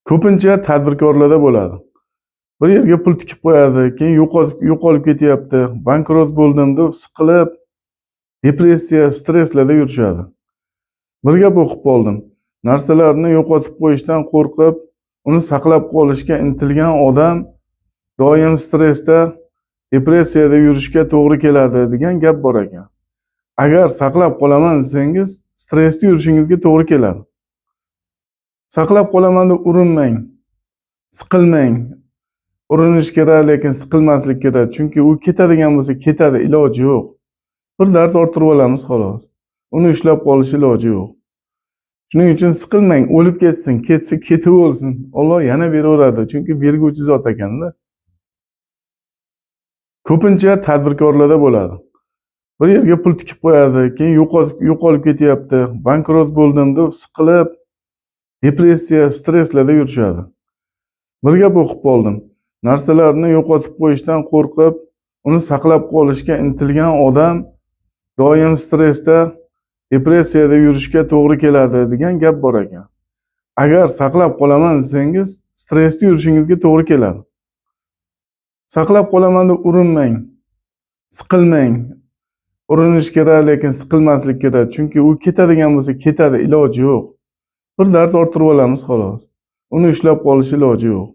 Ko'pincha tadbirkorlarda bo'ladi. Bir yerga pul tikib qo'yadi, keyin yo'qotib, yo'qolib ketyapti, bankrot bo'ldim deb siqilib, depressiya, stresslarda yurishadi. Bir gap o'qib qoldim. Narsalarni yo'qotib qo'yishdan qo'rqib, uni saqlab qolishga intilgan odam doim stressda, depressiyada yurishga to'g'ri keladi degan gap bor ekan. Agar saqlab qolaman desangiz, stressda yurishingizga to'g'ri keladi. Saqlab qolaman deb urinmang, siqilmang. Urinish kerak, lekin siqilmaslik kerak. Chunki u ketadigan bo'lsa ketadi, iloji yo'q. Bir dard orttirib olamiz xolos. Uni ushlab qolish iloji yo'q. Shuning uchun siqilmang, o'lib ketsin, ketsa ketib o'lsin. Alloh yana beraveradi, chunki berguvchi zot ekanda. Ko'pincha tadbirkorlarda bo'ladi. Bir yerga pul tikib qo'yadi, keyin yo'qotib, yo'qolib ketyapti, bankrot bo'ldim deb siqilib, depressiya, stresslarda yurishadi. Bir gap o'qib qoldim. Narsalarni yo'qotib qo'yishdan qo'rqib, uni saqlab qolishga intilgan odam doim stressda, depressiyada yurishga to'g'ri keladi degan gap bor ekan. Agar saqlab qolaman desangiz, stressda yurishingizga to'g'ri keladi. Saqlab qolaman deb urinmang, siqilmang. Urinish kerak, lekin siqilmaslik kerak. Chunki u ketadigan bo'lsa ketadi, iloji yo'q. Bir dard orttirib olamiz xolos. Uni ushlab qolish iloji yo'q.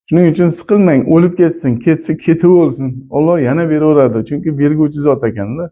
Shuning uchun siqilmang, o'lib ketsin, ketsa ketib o'lsin. Alloh yana beraveradi, chunki berguvchi zot ekanda.